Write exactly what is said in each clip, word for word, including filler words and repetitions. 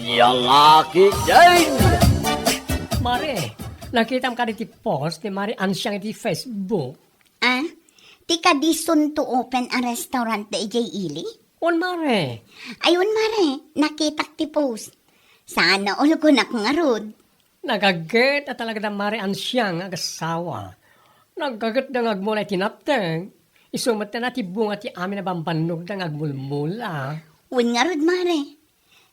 Lalaki din! Mare, nakitam kadi ti post ni Mare Ansiang iti Facebook? Ah, ti kadi soon to open a restaurant da idiay ili? Wen, Mare. Ay, wen, Mare, nakitak ti post. Saan a ulkonak ngarud. Nagaget a talaga da Mare Ansiang nga agassawa. Nagaget da nga agmula iti napteng. Isu met ti bunga ti amin a bambannogda nga agmulmula. Wen ngarud, Mare.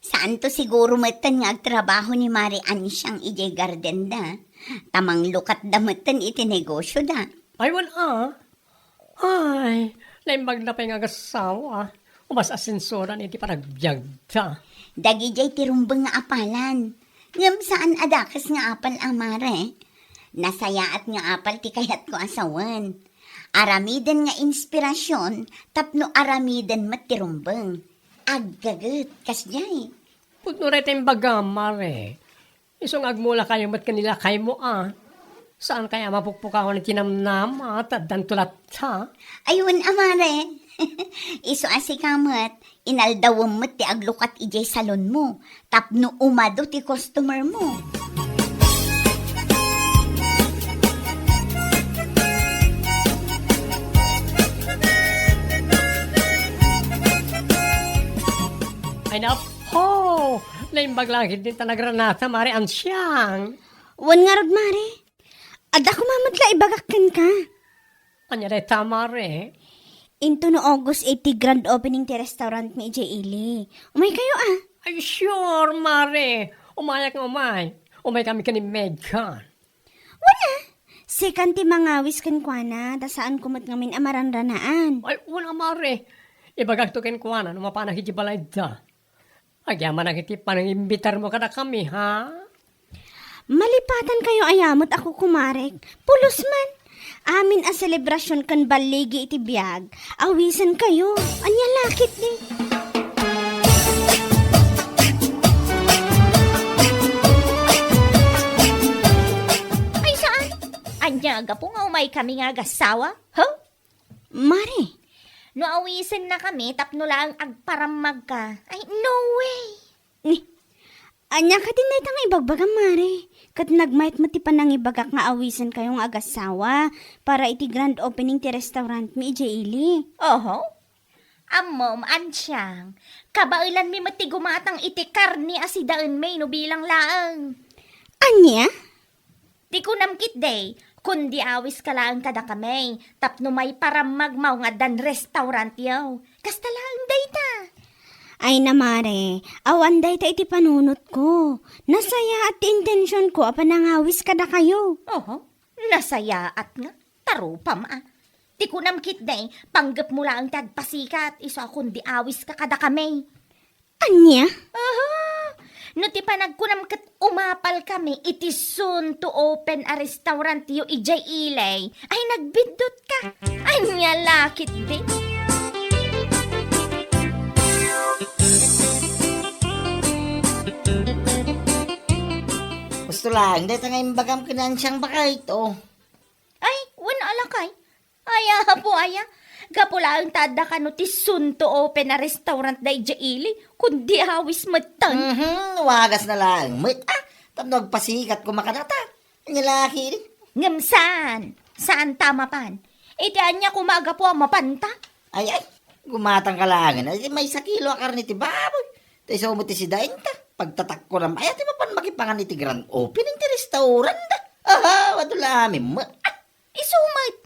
Saanto siguro metten nga agtrabaho ni Mare Ansiang idiay garden da. Ta manglukatda metten iti negosyo da. Ay, wen a. Ay, naimbag na pay nga agassawa. Umas asensoran iti panagbiagda. Dagidiay ti rumbeng nga apalan. Ngem saan a dakes nga apal a, Mare. Nasayaat nga apal ti kayatko a sawen. Aramiden nga inspirasyon tapno aramiden met ti rumbeng. Aggaget, kasdiay. Pudno ray ta imbagam, Mare. Isu nga agmulakayo met ken ni lakaymo a. Saan kaya mapukpukawan iti namnama ta addanto latta? Ay, wen a, Mare. Isu a sika met, inaldawem met ti aglukat idiay salonmo tapno umadu ti customermo. Ay, nap-, Ho! Naimbag la ketdin ta nagranata, Mare Ansiang. Wen ngarud, Mare. Adda koma met la ibagak kenka. Ania dayta, Mare? Into no August iti grand opening ti restaurant mi idiay ili. Umaykayo a. Ay, sure, Mare. Umayak nga umay. Umay kami ken ni Megan. Wen a, sikan ti mangawis kenkuana, ta saanko met ngamin a maranranaan. Ay, wen a, Mare. Ibagakto kenkuana no mapanak iti balayda. Agyamanak iti panangimbitarmo kadakami, ha? Malipatankayo aya met a kukumarek. Pulos man. Amin a selebrasion ken balligi iti biag, awisenkayo. Ania la ketdi? Ay, saan? Ania, gapu nga umaykami nga agassawa? Huh? Mare. No awisen na kami tapno laeng agparammagka. Ay, no way! Ni, ania ketdin dayta nga ibagbagam, Mare? Ket nagmayat met ti panangibagak nga awisenkayo nga agassawa para iti grand opening ti restaurant mi idiay ili. Oho. Ammom, Ansiang, kabaelanmi met ti gumatang iti karne a sidaenmi no bilang laeng. Ania? Ti kunam ketdi, kundi awiska laeng kadakami, tapno maiparammagmo nga addan restaurantyo. Kasta laeng dayta. Ay na, Mare, awan dayta iti panunotko. Nasayaat ti intensionko a panangawis kadakayo. Oho, nasayaat nga. Tarupam a. Ti kunam ketdi, panggepmo laeng ti agpasikat, isu a kundi awiska kadakami. Ania? Aha! No ti panagkunam ket umapalkami iti soon to open a restaurantyo idiay ili, ay nagbiddutka. Ania la ketdi? Gusto laeng dayta nga imbagam ken ni Ansiang baket, o. Ay, wen a lakay. Ay, apo aya, gapu laeng ta adda kano ti soon to open a restaurant daydiay ili, kundi awis metten. Mhm, wagasna laeng met, a, tapno agpasikat koma kadata. Ania la ketdi? Ngem saan, saan ta mapan. Iti ania koma a gapu a mapanta? Ay, ay, gumatangka laengen, ay, maysa kilo a karne ti baboy. Ta isu met ti sidaenta. Pagtatakkonam, ay, ati mapan makipangan iti grand opening ti restaurant da. Aha, adu la amin met. A, Isu met.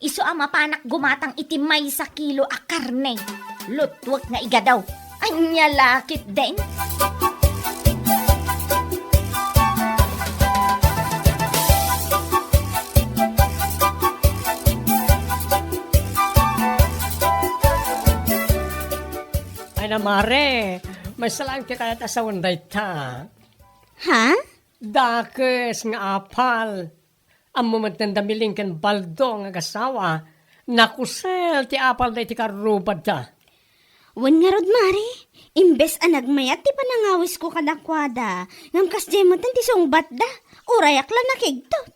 Isu a mapanak gumatang iti maysa kilo a karne. Lutwek nga igadaw. Ania la ketdin? Ay na, Mare, maysa laeng ti kayat a sawen dayta. Ha? Dakes nga apal. Ammo met da Miling ken Baldo nga agasawa, nakusel ti apalda iti karrubadda. Wen ngarud, Mare, imbes a nagmayat ti panangawisko kadakuada, ngem kasdiay metten ti sungbatda, urayak la nakigtot.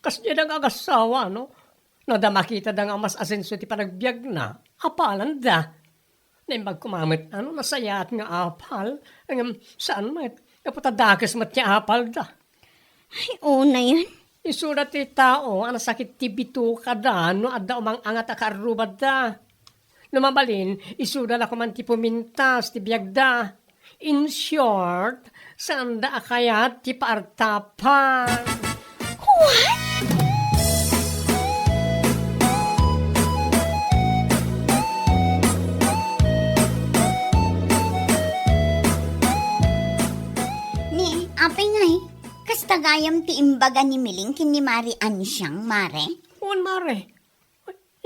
Kasdiay da nga agasawa, no? No da makitada nga mas asenso ti panagbiagna, apalanda. Naimbag koma met, ano, nasayaat nga apal, ngem saan met. Gapu ta dakes met ti apalda. Ay, unayen. Isuda ti tao a nasakit ti bitukada no adda umang-angat a kaarrubada. No mabalin, isuda la koman ti pumintas ti biagda. In short, saanda a kayat ti paartapan. What? Ni, apay ngay, kasta gayam ti imbaga ni Miling ken ni Mari Ansiang, Mare? Wen, Mare.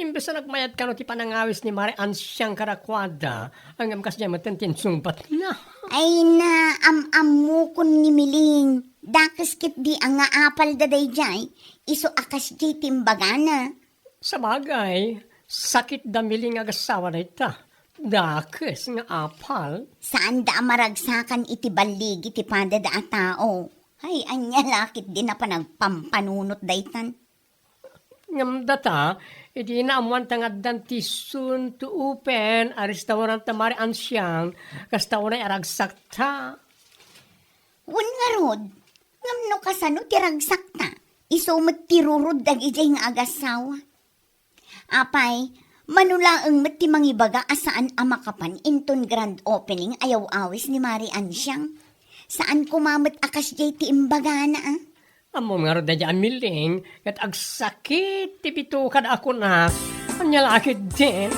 Imbes a nagmayat kano ti panangawis ni Mari Ansiang kadakuada, ngem kasdiay met ti insungbatna. Ay na, am-ammokon ni Miling. Dakes ketdi a nga apalda daydiay, isu a kasdiay ti imbagana. Sabagay, sakit da Miling nga agassawa dayta. Dakes nga apal. Saanda a maragsakan iti balligi ti padada a tao. Ay, ania la ketdi a panagpampanunot daytan. Ngem data, idi naammoanta nga addan ti soon to open a restaurant da Mari Ansiang, kasta unay a ragsakta. Wen ngarud, ngem no kasano ti ragsakta, isu met ti rurod dagidiay nga agassawa. Apay, mano laeng met ti mangibaga a saan a makapan inton grand opening a yaw-awis ni Mari Ansiang? Saan koma met a kasdiay ti imbagana, a? Ammom ngarud daydiay a Miling, ket agsakit ti bitukada a kunak. Ania la ketdin?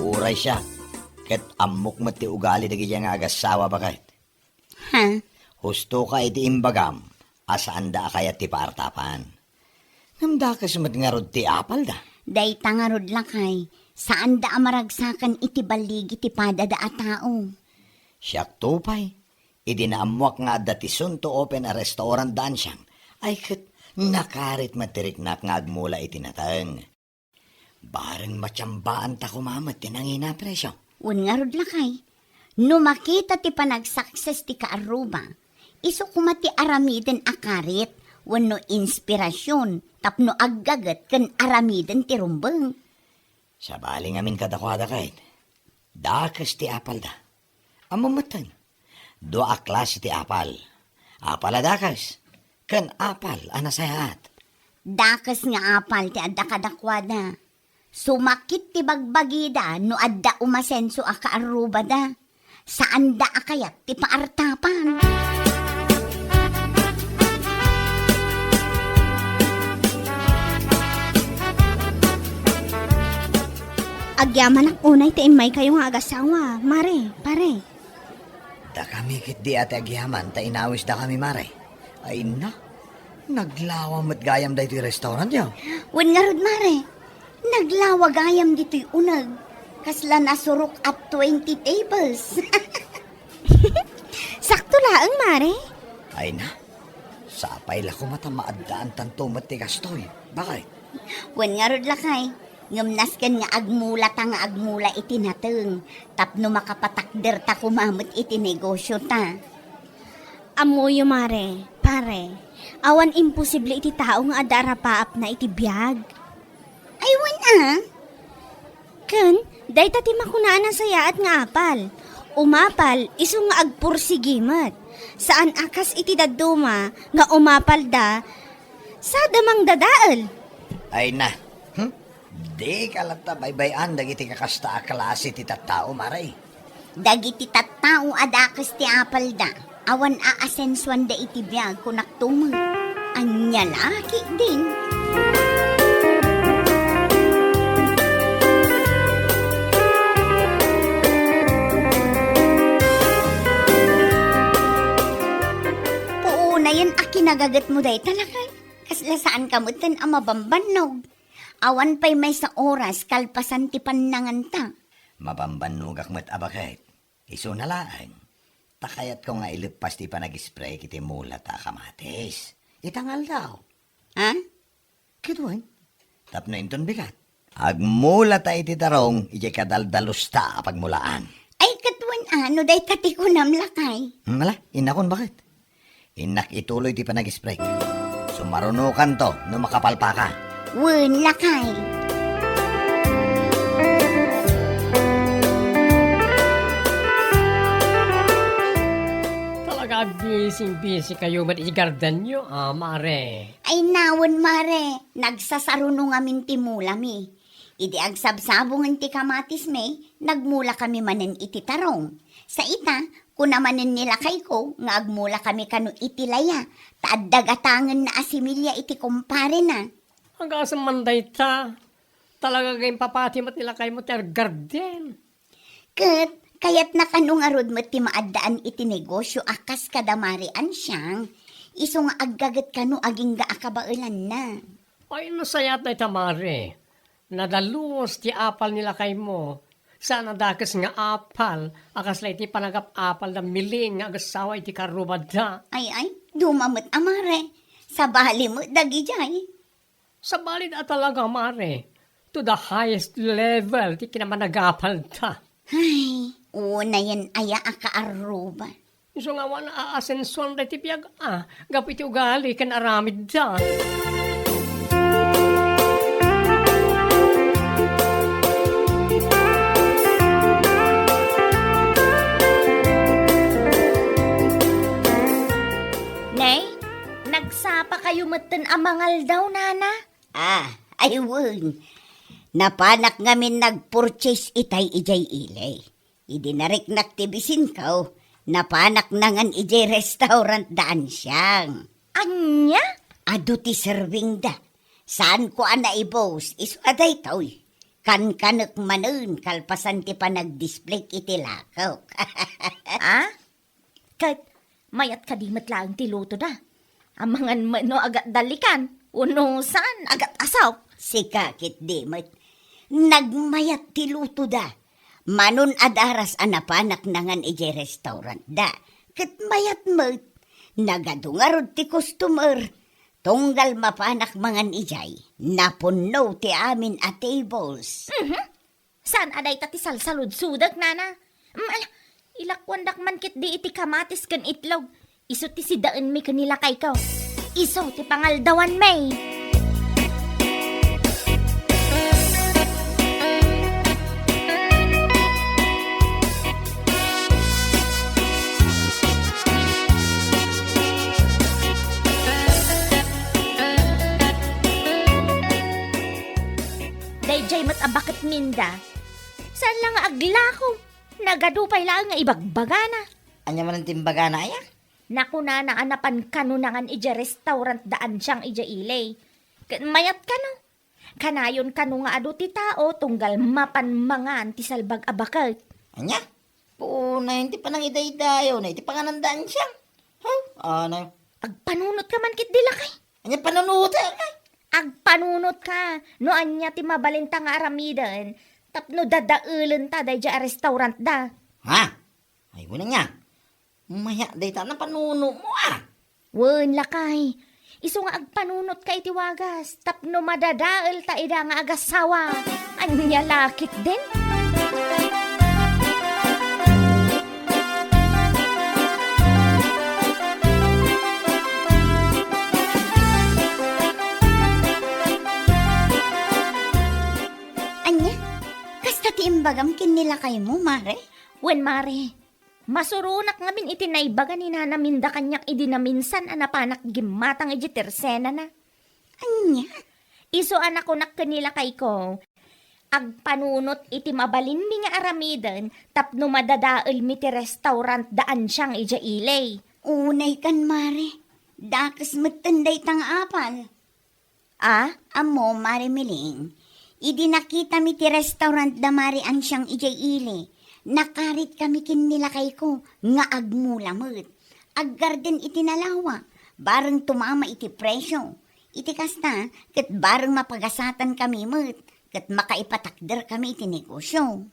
Uray siak, ket ammok met ti ugali dagidiay nga agassawa, baket. Ha? Husto ka iti imbagam a saanda a kayat ti paartapan. Ngem dakes met ngarud ti apalda. Dayta ngarud, lakay, saanda a maragsakan iti balligi ti padada a tao. Siakto pay, idi naammoak nga adda ti soon to open a restaurant da Ansiang, ay ket nakarit met ti riknak nga agmula iti nateng. Bareng matiambaanta koma met ti nangina a presio. Wen ngarud, lakay, no makita ti panagsakses ti kaarruba, isu koma ti aramiden a karit wenno inspirasion tapno aggaget ken aramiden ti rumbeng. Sabali ngamin kadakuada ket, dakes ti apalda. Ammom metten, dua a klase ti apal. Apal a dakes, ken apal a nasayaat. Dakes nga apal ti adda kadakuada. Sumakit ti bagbagida no adda umasenso a kaarrubada. Saanda a kayat ti paartapan. Agyamanak unay ti immaykayo nga agasawa, Mare, Pare. Dakami ketdi a ti agyaman ta inawisdakami, Mare. Ay na, naglawa met gayam daytoy restaurantyo. Wen ngarud, Mare, naglawa gayam ditoy uneg. Kasla nasurok a twenty tables. Sakto laeng, Mare. Ay na, sapay la koma ta maaddaantanto met ti gastoy. Bakit? Wen ngarud, lakay, ngem nasken nga agmulata nga agmula iti nateng tapno makapatakderta koma met iti negosiota. Ammoyo, Mare, Pare, awan imposible iti tao nga adda arapaapna iti biag. Ay, wen a? Ken, dayta ti makuna a nasayaat nga apal. Umapal, isu nga agpursigi met. Saan a kas iti dadduma nga umapalda, sada mangdadael. Ay na, hmm? Dika latta baybay-an dagiti kakasta a klase ti tattao, Mare. Dagiti tattao a dakes ti apalda, awan aasensuanda iti biag, kunak tumet. Ania la ketdin? Puunayen a kinagagetmo dayta, lakay. Kasla saanka metten a mabambannog. Awan pay maysa oras kalpasan ti pannanganta. Mabambannogak met a baket. Isuna laeng, ta kayatko nga ileppas ti panag-spray iti mulata a kamatis ita nga aldaw. Ha? Ket wen, tapno inton bigat, agmulata iti tarong idiay kadaldalusta a pagmulaan. Ay, ket wen a, no dayta ti kunam, lakay. Hmm, ala, innakon, baket. Innak ituloy ti panag-spray. Sumarunokanto no makapalpaka. Wen, lakay. Busy-busy kayo met iti gardenyo, a, mare. Ay, nawen, mare, nagsasaruno ngamin ti mulami. Idi agsabsabongen ti kamatismi, nagmula kami manen iti tarong. Sa ita, kuna manen ni lakayko nga agmula kami kano iti laya, ta adda gatangenna a similia iti kumparena. Agasem man dayta, talaga nga impapati met ni lakaymo ti garden. Ket kayatna kano ngarud met ti maaddaan iti negosyo a kas kada Mare Ansiang, isu nga aggaget kano agingga a kabaelanna. Ay, nasayaat dayta, mare. Nadalus ti apal ni lakaymo. Saan a dakes nga apal a kasla iti panagap-apal da Miling nga agassawa iti karrubada. Ay, ay, duma met a, mare. Sabali met dagidiay. Sabali a talaga, mare. To the highest level ti kinamanagapalda. Ay, unayen aya a kaarruba. Isu nga awan a aasensuan daytoy biag a, gapu iti ugali ken aramidda. Nay, nagsapa kayo metten a mangaldaw, nana? Ah, ay wen. Napanak ngamin nagpurchase itay idiay ili. Idi nariknak ti bisinko, napanak nangan idiay restaurant da Ansiang. Ania? Adu ti serving da. Saanko a naibus, isu a daytoy. Kankanek manen kalpasan ti panagdisplayk iti lakok. Ah? Ket mayat kadi met laeng ti lutoda? Amangan met no agatdalikan, wenno saan, agat-asawk? Sika ketdi met. Nagmayat ti lutoda. Manon a daras a napanak nangan idiay restaurantda. Ket mayat met. Nagadu ngarud ti customer. Tunggal mapanak mangan idiay, napunno ti amin a tables. Mhm. Saan a dayta ti salsaludsodek, nana? Mm, ala, ilakuandak man ketdi iti kamatis ken itlog. Isu ti sidaenmi ken ni lakayko. Isu ti pangaldawanmi. Daydiay met a baketminda. Saan la nga aglako? Nagadu pay laeng nga ibagbagana. Ania manen ti imbagana, aya? Nakunana a napan kano nangan idiay restaurant da Ansiang idiay ili. Ket mayat kano. Kanayon kano nga adu ti tao tunggal mapan mangan ti salbag a baket. Ania? Unayen ti panangidaydayaw na iti panganan da Ansiang. Huh? Ano? Agpanunot ka man ketdi, lakay. Ania panunotek? Agpanunot ka no ania ti mabalinta nga aramiden tapno dadaelenta daydiay a restaurantda. Ha? Ay, wen ania. Maya dayta a napanunomo, a. Wen, lakay. Isu nga agpanunot ka iti wagas tapno madadaelta ida nga agassawa. Ania la ketdin? Ania? Kasta ti imbagam ken ni lakaymo, mare? Wen, mare. Masuronak ngamin iti naibaga ni nanaminda kaniak idi naminsan a napanak gimmatang idiay tersenana. Ania? Isu a nakunak ken ni lakayko, agpanunot iti mabalinmi nga aramiden tapno madadaelmi ti restaurant da Ansiang idiay ili. Unay kan, mare. Dakes metten dayta nga apal. A, ammo, Mare Miling, idi nakitami ti restaurant da Mare Ansiang idiay ili, nakaritkami ken ni lakayko nga agmula met. Aggarden iti nalawa, bareng tumama iti presio. Iti kasta, ket bareng mapagasatankami met, ket makaipatakderkami iti negosio.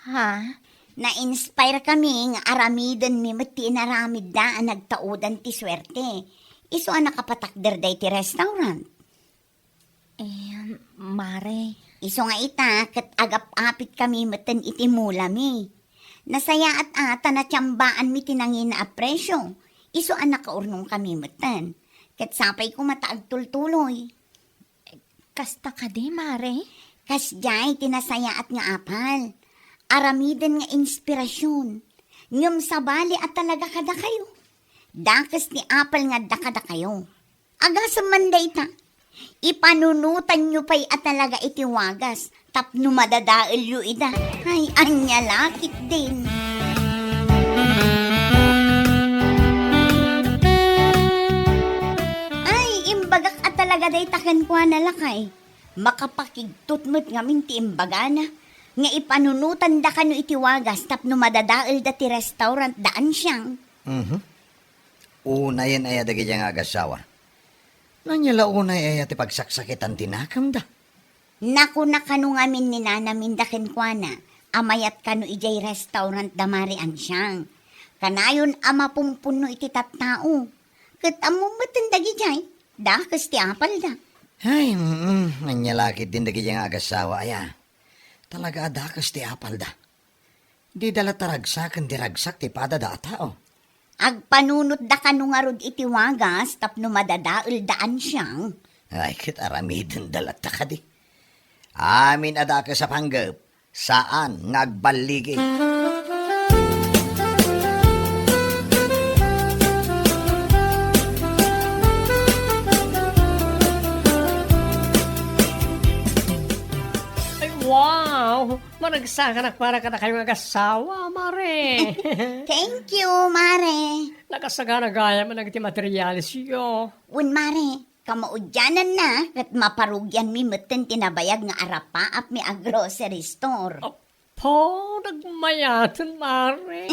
Ha? Na-inspire kami nga aramidenmi met ti inaramidda a nagtaudan ti suerte. Isu a nakapatakder daytoy restaurant. Eh, mare. Isu nga ita, ket agap-apitkami metten iti mulami. Nasayaat a ta natiambaanmi ti nangina a presio. Isu a nakaurnongkami metten. Ket sapay koma ta agtultuloy. Kasta kadi, mare? Kasdiay ti nasayaat nga apal. Aramiden nga inspirasion. Ngem sabali a talaga kadakayo. Dakes ti apel nga adda kadakayo. Agasem man dayta, ipanunotanyo pay a talaga iti wagas tapno madadaelyo ida. Ay, ania la ketdin. Ay, imbagak a talaga dayta kenkuana, lakay. Makapakigtot met ngamin ti imbagana nga ipanunotanda kano iti wagas tapno madadaelda ti restaurant da Ansiang. Mhm. Unayen aya dagidiay nga agassawa? Ania la unay aya ti pagsaksakitan ti nakemda? Nakuna kano ngamin ni nanaminda kenkuana a mayat kano idiay restaurant da Mare Ansiang. Kanayon a mapumpunno iti tattao. Ket ammom metten dagidiay, dakes ti apalda. Ay, mm, ania la ketdin dagidiay nga agassawa aya? Talaga a dakes ti apalda. Dida latta ragsaken ti ragsak ti padada a tao. Agpanunotda kano ngarud iti wagas tapno madadaelda Ansiang. Ay, ket aramidenda latta kadi. Amin a dakes a panggep, saan nga agballigi. Ay, wow! Managsakanak para kadakayo nga agassawa, Mare. Thank you, Mare. Nakasagana gayam dagiti materialesyo. Wen, Mare, kamaudiananna ket maparugianmi metten ti nabayag nga arapaapmi a grocery store. Apo, nagmayaten, Mare.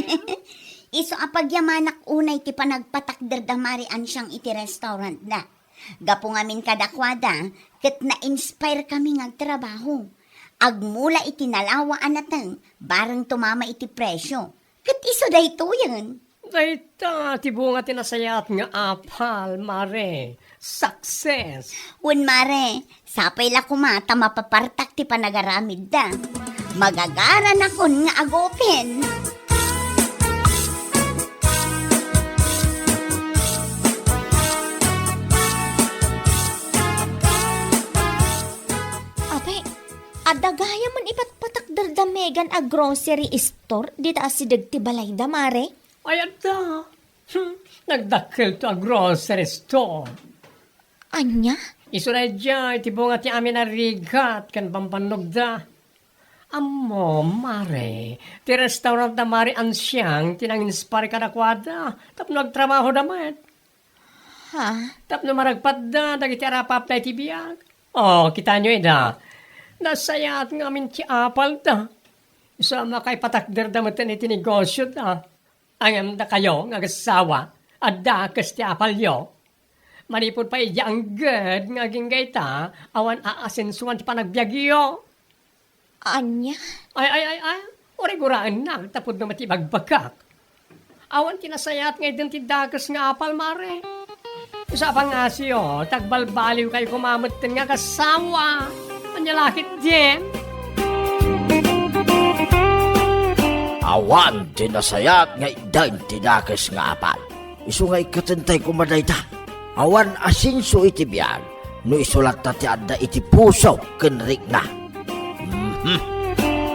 Isu a pagyamanak unay ti panagpatakder da Mare Ansiang iti restaurant da. Gapu ngamin kadakuada, ket na-inspire kami nga agtrabaho. Agmula iti nalawa a nateng, bareng tumama iti presyo. Ket isu daytoyen. Dayta ti bunga ti nasayaat nga apal, Mare. Success! Wen, Mare, sapay la koma ta mapapartak ti panagaramidda. Magagaranakon nga agupen. Apay, adda gayam ipatpatakder da Megan a grocery store dita asideg ti balayda, Mare? Ay, adda. Hmm, nagdakkelto a grocery store. Ania? Isu daydiay ti bunga ti amin a rigat ken bambannogda. Ammom, Mare, ti restaurant da Mare Ansiang ti nang-inspire kadakuada tapno agtrabahoda met. Ha? Tapno maragpatda dagiti arapapda iti biag. Oh, kitaenyo ida. Nasayaat ngamin ti apalda. Isu a makaipatakderda metten iti negosioda. Ngem dakayo nga agassawa, adda kes ti apalyo. Manipud pay idiay angged nga agingga ita, awan aasensoan ti panagbiagyo. Ania? Ay, ay, ay, ay. Uray guraennak, tapudno met ti ibagbagak. Awan ti nasayaat nga iddem ti dakes nga apal, Mare. Isu a pangngaasiyo, ta agbalbaliwkayo koma metten nga agassawa. Ania la ketdin? Awan ti nasayaat nga iddem ti dakes nga apal. Isu nga ikkatentay koma dayta. Awan asenso iti biag no isu latta ti adda iti puso ken rikna. Mhm.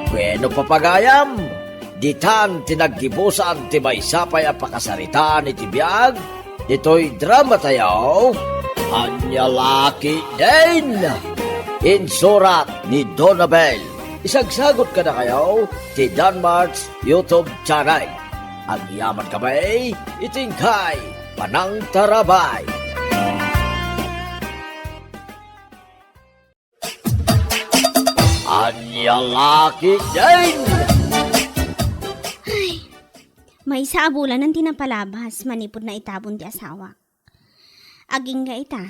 Bueno, papagayam, ditan ti naggibusan ti maysa pay a pakasaritaan iti biag ditoy dramatayo, Ania la ketdin? Insurat ni Donabel. Isagsagut kadakayo ti Danmart's YouTube channel. Agyamankami iti inkay panangtarabay. Ania la ketdin? Ay, maysa a bulanen ti napalabas manipud naitabon ti asawak. Agingga ita,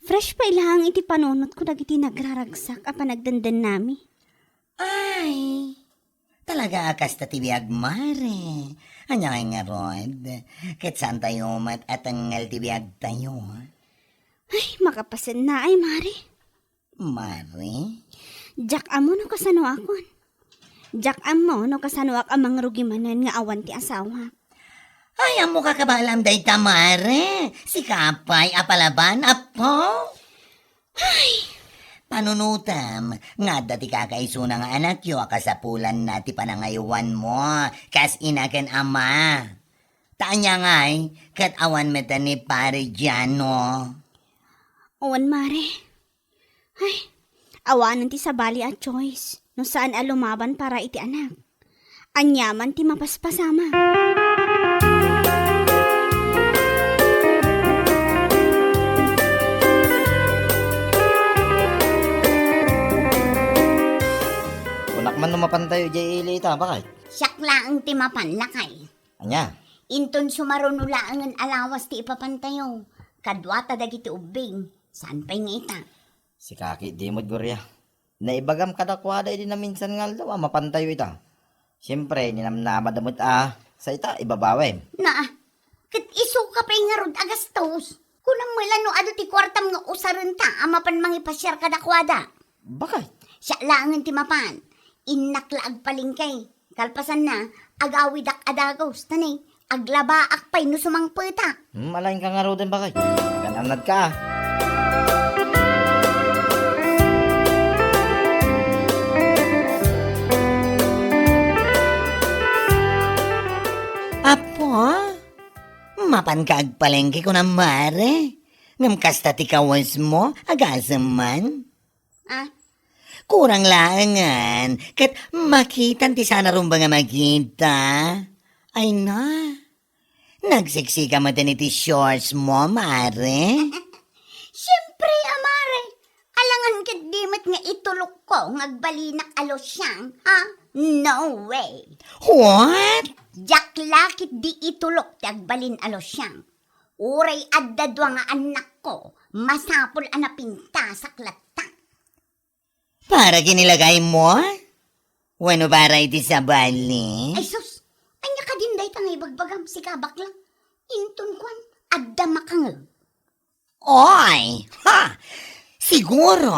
fresh pay laeng iti panunotko dagiti nagraragsak a panagdendennami. Ay, talaga a kasta ti biag, Mare. Ania ngay ngarud? Ket saantayo met a tengngel ti biagtayo? Ay, makapasennaay, Mare. Mare? Diak ammo no kasanoakon. Diak ammo no kasanoak a mangrugi manen nga awan ti asawak. Ay, ammoka kabaelam dayta, Mare. Sika pay a palaban, Apo? Ay! Panunotem nga adda ti kakaisuna nga anakyo a kasapulanna ti panangaywanmo kas ina ken ama. Ta ania ngay, ket awan met ni Pare Jano? Awan, Mare. Ay, awanen ti sabali a choice no saan a lumaban para iti anak. Aniaman ti mapaspasama. Kunak man no mapantayo idiay ili ita, bakay? Siak laeng ti mapan, lakay. Ania? Inton sumaruno laengen a lawas ti ipapantayo, kaduata dagiti ubbing, saan pay nga ita? Sika ketdi met, Gloria. Naibagam kadakuada idi naminsan nga aldaw a mapantayo ita. Siempre, ninamnamada met a sa ita, ibabawem. Naa, ket isuka pay ngarud a gastos. Kunam met la no adu ti kuartam nga usarenta a mapan mangipasiar kadakuada. Bakay? Siak laengen ti mapan. Innak la agpalengke. Kalpasanna, agawidak a dagus, ta ne, aglabaak pay no sumangpetak. Hmm, alaenka ngaruden, bakay. Agan-annadka, a. Apo, mapanka agpalengke kunam, Mare? Ngem kasta ti kawesmo, agasem man? Ah? Kurang laengen, ket makitan ti saan a rumbeng a makita. Ay na, nagseksika met iti shortsmo, Mare? Siempre a, Mare. Alangan ketdi met nga itulokko nga agbalinak a losyang, ha? No way. What? Diak la ketdi itulok ti agbalin a losyang. Uray adda dua nga annakko, masapul a napintasak latta. Para kinilagaymo? Wenno para iti sabali? Ay sus! Ania kadin dayta nga ibagbagam, sika bakla? Inton kuan, adda makangeg. Oy! Ha! Siguro,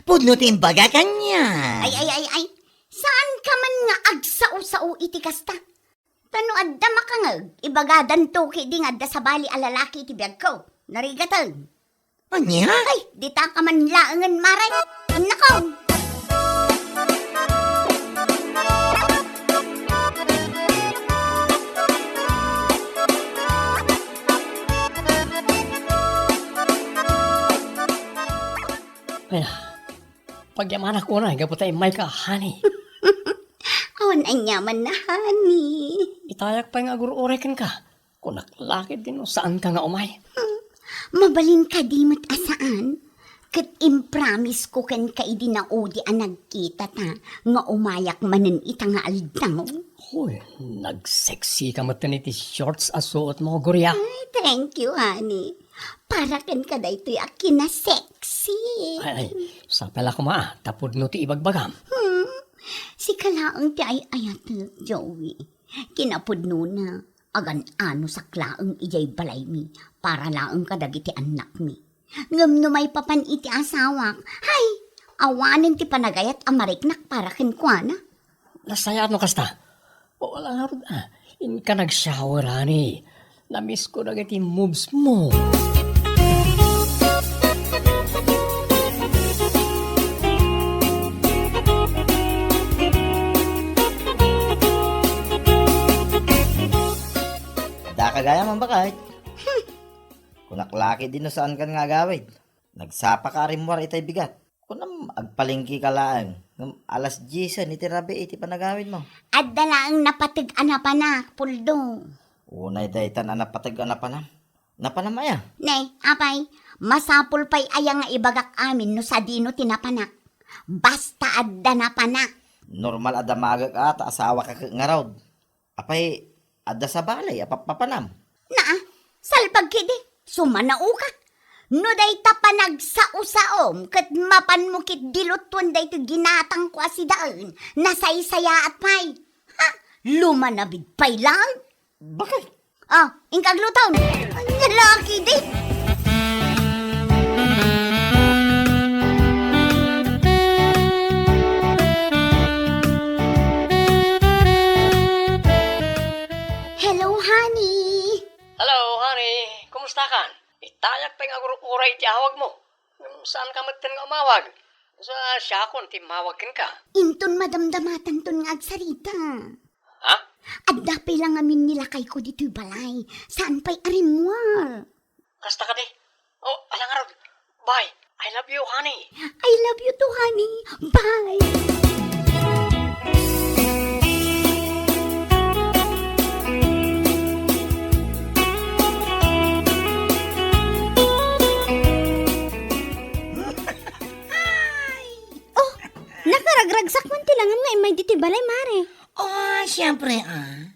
pudno ti imbagak ania. Ay, ay, ay, ay. Saanka man nga agsao-sao iti kasta? Ta no adda makangeg, ibagadanto ketdi nga adda sabali a lalaki iti biagko. Narigaten. Ania? Ay, ditaka man laengen, Mare. Innakon. Ay, pagyamanak unay gapu ta immayka, honey. Awan aniamanna, honey. Itayak pay nga agur-uray kenka. Kunak la ketdi no saanka nga umay. Hmm. Mabalin kadi met a saan? Ket impromisesko kenka idi naudi a nagkitata nga umayak manen ita nga aldaw. Hoy, nagseksika metten iti shorts a suotmo, Gloria. Ay, thank you, honey. Para kenka daytoy a kinasexy. Ay, ay, sapay la koma, ta pudno ti ibagbagam. Hmm. Sika laeng ti ay-ayatek, Joey. Kinapudnona, agan-anosak laeng idiay balaymi para laeng kadagiti annakmi. Ngem no maipapan iti asawak, hay, awanen ti panagayat a mariknak para kenkuana. Nasayaat no kasta. O, ala ngarud, a. Inka nag-shower, honey. Namisko dagiti mobsmo. Daka gayam, bakay. Hmm. Kunak la ketdi no saankan nga agawid. Nagsapaka a rimmuar itay bigat. Kunam, agpalengkeka laeng. Ngem alas diesen iti rabii ti panagawidmo. Adda laeng napateg a napanak, Puldo. Unay daytan a napateg a napanam. Napanam aya? Ne, apay, masapul pay aya nga ibagak amin no sadino ti napanak? Basta adda napanak. Normal a damagek a ta asawaka ket ngarud. Apay, adda sabali a pappapanam? Naa, salbag ketdi, sumanaoka. No dayta panagsao-saom ket mapanmo ketdi lutuen daytoy ginatangko a sidaen, nasaysayaat pay. Ha? Lumanabid pay laeng. Bakit? Ah, inka agluton. Ania la ketdi? Hello, honey. Hello, honey. Kumustakan? Itayak pay nga agur-uray ti awagmo. Ngem saanka metten nga umawag. Sa siakon ti immawag kenka. Inton madamdamatanton nga agsarita. Ha? Adda pay la ngamin ni lakayko ditoy balay. Saan pay a rimmuar. Kasta kadi? Oh, ala ngarud. Bye. I love you, honey. I love you too, honey. Bye. Oh, nakaragragsak man ti langan nga immay ditoy balay, Mare. Oh, siyempre, ah.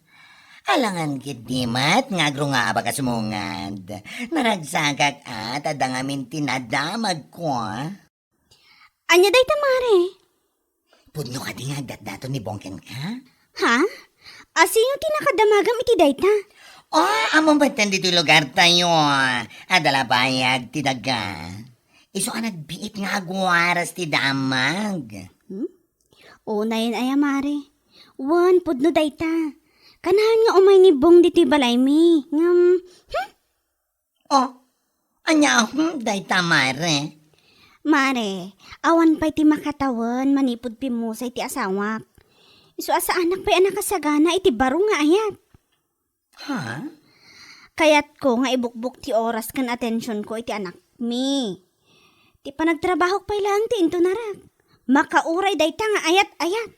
Alangan ketdi met nga agrungaabak a sumungad. Naragsakak, ah, ta adda ngamin ti nadamagko, ah. Ania dayta, Mare? Pudno kadi nga agdatdaton ni Bong kenka? Ha? A, sino ti nakadamagam iti dayta? Oh, ammom met ditoy lugartayo. Adda la bayag ti daga. Isu a nagbiit nga agwaras ti damag. Hmm? Unayen aya, Mare. Wen, pudno dayta. Kanayon nga umay ni Bong ditoy balaymi. Ngem, hmm? Oh, ania, hmm, dayta, Mare? Mare, awan pay ti makatawen manipud pimmusay ti asawak. Isu a saanak pay a nakasagana iti baro nga ayat. Ha? Kayatko nga ibukbok ti oras ken atensionko iti anakmi. Ti panagtrabahok pay laeng ti intunarak. Makauray dayta nga ayat-ayat.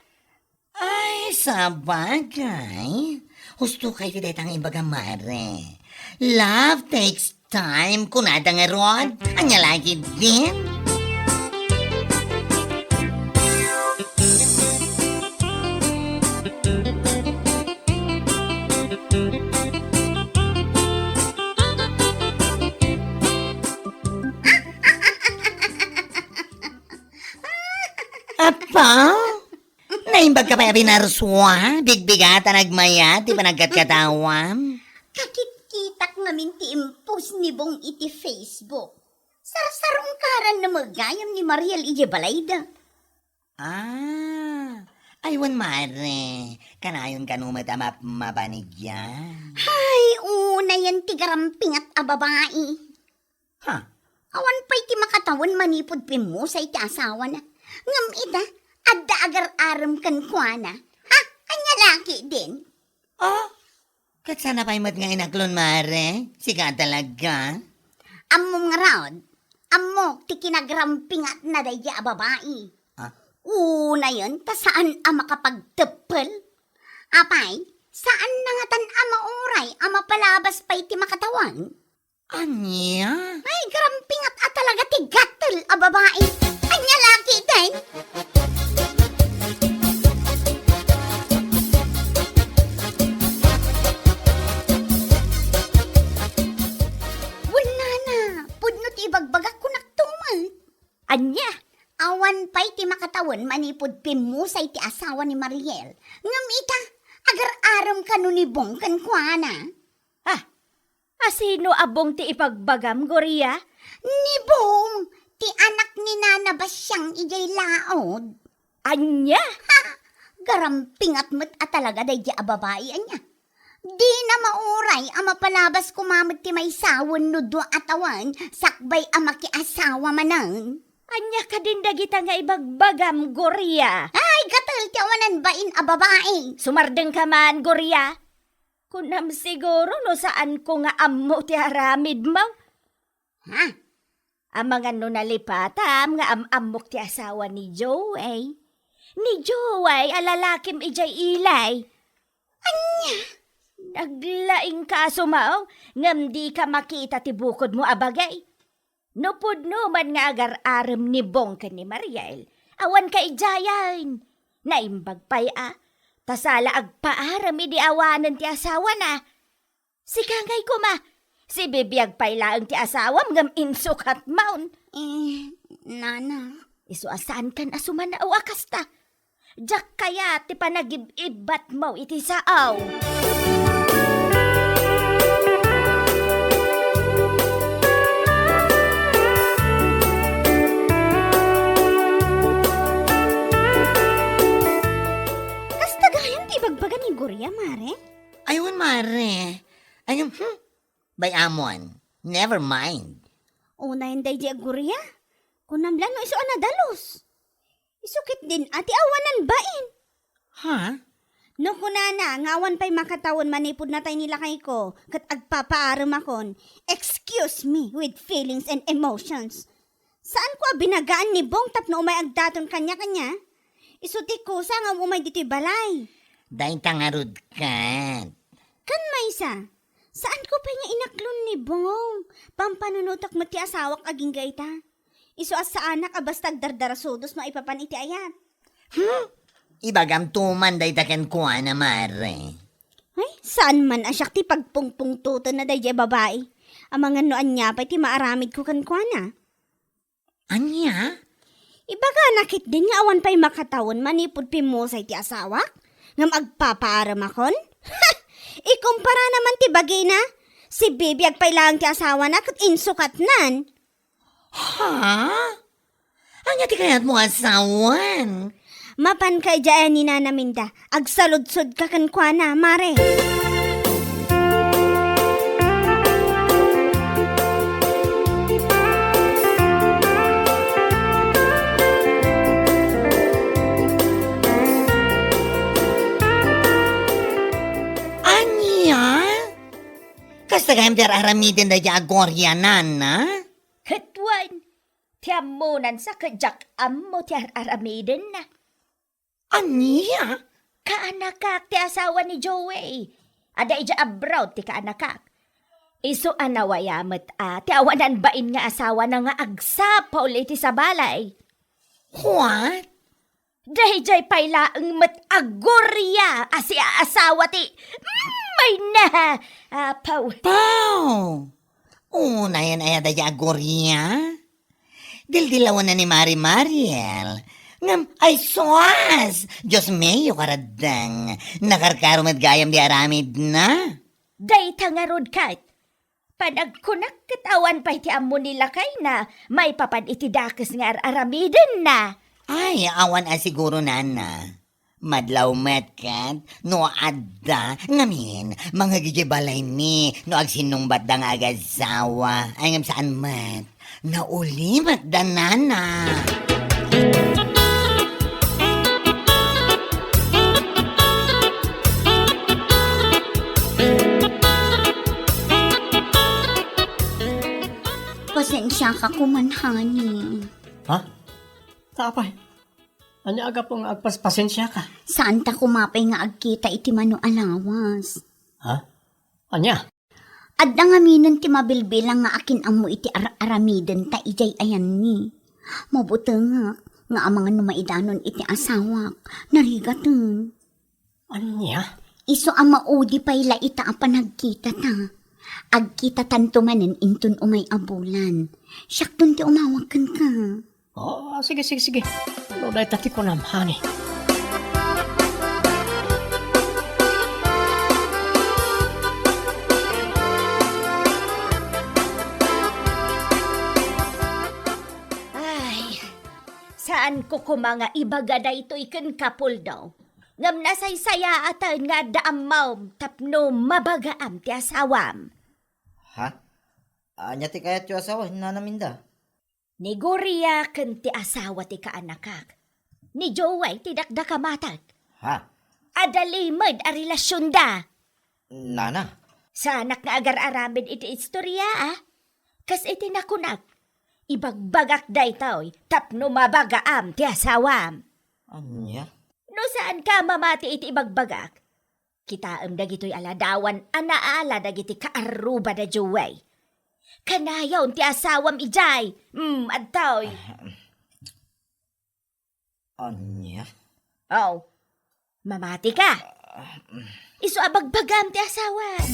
Ay, sabagay. Husto kay ti dayta nga ibaga, Mare. Love takes time, kunada ngarud. Ania la ketdin? Apa? Naimbag ka pay a binarsua? Bigbigatan a nagmayat ti panagkatkatawam? Kakitkitak ngamin ti impost ni Bong iti Facebook. Sarsarungkaranna met gayam ni Mariel idiay balayda. Ah, ay wen, Mare, kanayon kano met a map-, mapanigyan. Hay, unayen ti garampingat a babai. Ha? Awan pay ti makatawen manipud pimmusay ti asawana. Ngem ita, adda agar-arem kenkuana. Ha? Ania la ketdin? Oh, ket sana pay met nga inaklon, Mare? Sika talaga? Ammom ngarud, ammok ti kinagarampingatna daydiay a babai. Ah? Unayen ta saan a makapagteppel. Apay, saanna ngatan a mauray a mapalabas pay ti makatawen? Ania? Ay, garampingat a talaga ti gatel a babai. Ania la ketdin? Wen, nana, pudno ti ibagbagak, kunak tumet. Ania? Awan pay ti makatawen manipud pimmusay ti asawa ni Mariel. Ngem ita, agar-arem kano ni Bong kenkuana. Ah, a sino a Bong ti ipagbagam, Gloria? Ni Bong, ti anak ni Nana Basiang idiay laod. Ania? Ha! Garampingat met a talaga daydiay a babai, ania? Dina mauray a mapalabas koma met ti maysa wenno dua a tawen sakbay a makiasawa manen. Ania kadin dagita nga ibagbagam, Gloria? Ay, gatel ti awanan bain a babai. Sumardengka man, Gloria. Kunam siguro no saanko nga ammo ti aramidmo. Ha? Amangan no nalipatam nga am-ammok ti asawa ni Joey. Ni Joey a lalakim idiay ilay. Ania? Naglaingka a sumaw, ngem dika makita ti bukodmo a bagay. No pudno man nga agar-arem ni Bong ken ni Mariel, awan kaidiayen. Naimbag pay a, ta sala agpaarem idi awanen ti asawana. Sika ngay koma, sibibiag pay laeng ti asawam ngem insukatmon. Eh, nana. Isu a saankan a sumanaw a kasta. Diak kayat ti panagib-ibbatmo iti sao. Kasta gayam ti ibagbaga ni Gloria, Mare? Ay, wen, Mare. Ay, hmm. Bay-amon. Never mind. Unayen daydi a Gloria. Kunam la no isu a nadalus. Isu ketdin a ti awanan bain. Ha? No kunana nga awan pay makatawen manipud natay ni lakayko ket agpapaaremakon, excuse me with feelings and emotions. Saanko a binagaan ni Bong tapno umay agdaton kaniakania? Isu ti kusa nga umay ditoy balay. Dayta ngarud ket. Ken maysa, saanko pay nga inaklon ni Bong? Pampanunotek met ti asawak agingga ita. Isu a saanak a basta agdardarasudos no aipapan iti ayat. Hmm? Ibagamto man dayta kenkuana, mare. Ay, saan man a siak ti pagpungpungtotenna daydiay babai. Amangan no ania pay ti maaramidko kenkuana. Ania? Ibagana ketdin nga awan pay makatawen manipud pimmusay ti asawak? Ngem agpapaaremakon? Ikumpara naman ti bagina, si Bibi agpay laeng ti asawana ket insukatnan. Ha? Ania ti kayatmo nga asawan? Mapanka idiay ni Nana Minda. Agsaludsodka kenkuana, mare. Ania? Kasta gayam ti ar-aramiden daydiay a Gloria, Nana? Ket wen, ti ammonan sa ket diak ammo ti ar-aramidenna. Ania? Kaanakak ti asawa ni Joey. Adda idiay abroad ti kaanakak. Isu a nawaya met a ti awanan bain nga asawana nga agsapul iti sabalay. What? Daydiay pay laeng met a Gloria a siaasawa ti, mm, mayna, apaw. Paw! Unayen aya daydiay a Gloria? Dildilawanna ni Mari Mariel. Ngem, ay sus! Dios mio, karaddeng. Nakarkaro met gayam di aramidna. Dayta ngarud ket. Panagkunak ket awan pay ti ammo ni lakayna maipapan iti dakes nga ar-aramidenna. Ay, awan a siguro, Nana. Madlaw met ket no adda, ngamin, mangngeg idiay balaymi no agsinnungbatda nga agasawa. Ay, ngem saan met. Naulimetda, Nana. Pasensiaka koman, honey. Ha? Ta apay? Ania a gapu nga agpas-, pasensiaka? Saanta koma pay nga agkita iti mano a lawas. Ha? Ania? Adda ngaminen ti mabilbilang nga akin-ammo iti ar-aramidenta idiay ayanmi. Mabutengak nga amangan no maidanon iti asawak. Narigaten. Ania? Isu a maudi pay la ita a panagkitata. Agkitatanto manen inton umay a bulan. Siakton ti umawag kenka. Oh, sige, sige, sige. No dayta ti kunam, honey. Ay, saanko koma nga ibaga daytoy kenka, Puldo. Ngem nasaysayaaten nga adda ammom tapno mabagaam ti asawam. Ha? Ania ti kayatyo a sawen, Nana Minda? Ni Gloria ken ti asawa ti kaanakak. Ni Joey ti dakdakamatek. Ha? Adda limed a relasionda. Nana? Saanak nga agar-aramid iti istoria, a? Kas iti nakunak, ibagbagak daytoy tapno mabagaam ti asawam. Ania? No saanka mamati iti ibagbagak, kitaem dagitoy a ladawan a naala dagiti kaarruba da Joey. Kanayon ti asawam idiay. Mm, adtoy. Ania? Oh. Mamati ka. Isu a bagbagam ti asawam.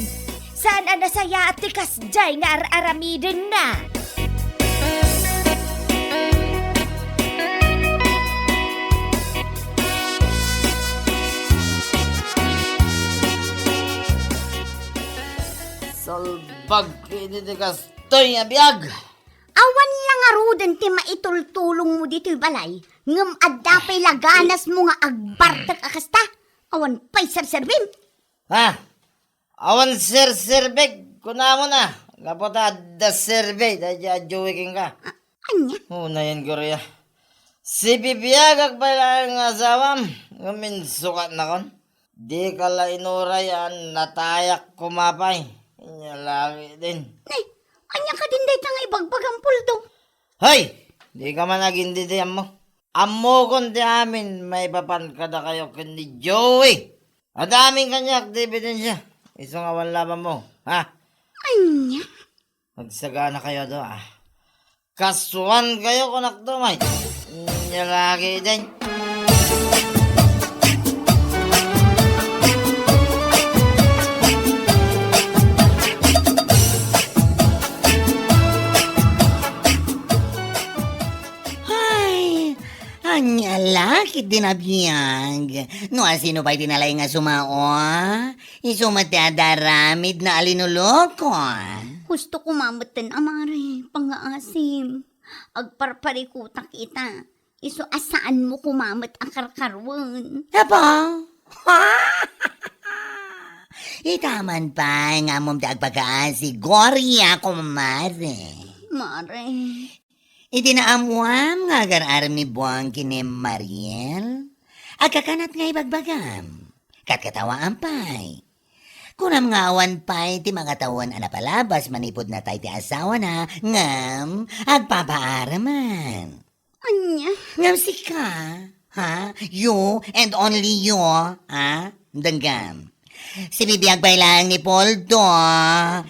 Saan a nasayaat ti kasdiay nga ar-aramidenna. Salbag iti ti kastoy a biag. Awan la ngaruden ti maitultulongmo ditoy balay, ngem adda pay la ganasmo nga agbartek a kasta. Awan pay serserbim. Ha? Awan serserbek, kunamon a. Gapu ta adda serbi daydiay a Joey kenka. A-, ania? Unayen, Gloria. Sibibiagak pay laeng nga asawam, ngem insukatnakon. Dika la inuray a natayak koma pay. Ania laeng din. Ne, ania kadin dayta nga ibagbagam, Poldo? Hay! Dika man agindidi, ammo. Ammokon ti amin maipapan kadakayo ken ni Joey. Adda amin kaniak ti ebidensya. Isu nga awan labanmo, ha? Ania? Agsaganakayo adu, ah. Kasuankayo, kunakto, may. Ania laeng din. Ay, ania la ket din a biag. No asino pay ti nalaing a sumao, isu met ti adda aramidna a linuloko. Husto koma metten a mare, pangngaasim. Agparparikutak ita. Isu a saanmo koma met a karkaroen. Apo? Ita man pay nga ammom ti agpakaasi, Gloria, kumare. Mare. Iti naammoam nga agar-arem ni Bong ken ni Mariel, agkakanat nga ibagbagam. Katkatawaam pay. Kunam nga awan pay ti makatawen a napalabas manipud natay ti asawana ngem agpapaareman. Ania? Ngem sika, ha? You and only you, ha? Denggam. Sibibiag pay laeng ni Poldo,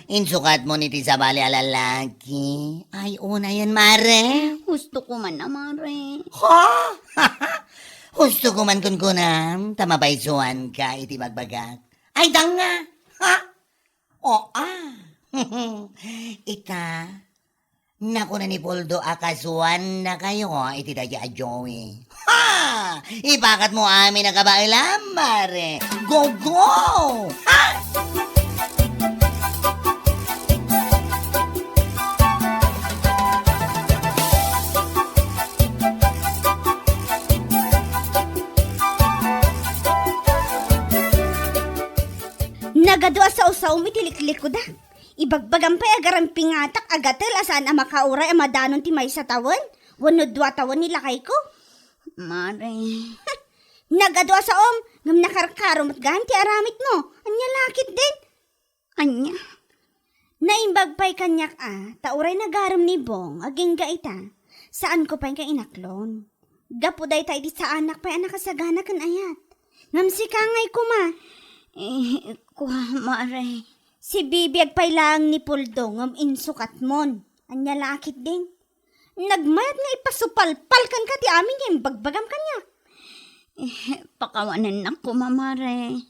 insukatmon iti sabali a lalaki. Ay, unayen, mare. Husto koma a mare. Ha? Husto koma kunkunam, ta mabaysuanka iti bagbagak. Ay, danga! Ha? O, ah. Ita, nakuna ni Poldo a kasuannakayo iti dayta a Joey. Ha! Ipakatmo amin a kabaelam, mare. Go, go! Ha! Nagadu a saosaom iti liklikod, a. Ibagbagam pay a garampiatak a gatel a saan a makauray a madanon ti maysa tawen wenno dua tawen ni lakayko. Mare. Nagadu a saom, ngem nakarkaro met gayam ti aramidmo. Ania la ket din? Ania? Naimbag pay kaniak a, ta uray nagarem ni Bong, agingga ita. Saanko pay nga inaklon. Gapu dayta idi saanak pay a nakasagana ken ayat. Ngem sika ngay koma. Eh, kua, mare. Sibibiag pay laeng ni Poldo ngem insukatmon. Ania la ket din? Nagmayat nga ipasupalpal kenka ti amin nga imbagbagam kaniak. Eh, pakawanennak koma, mare.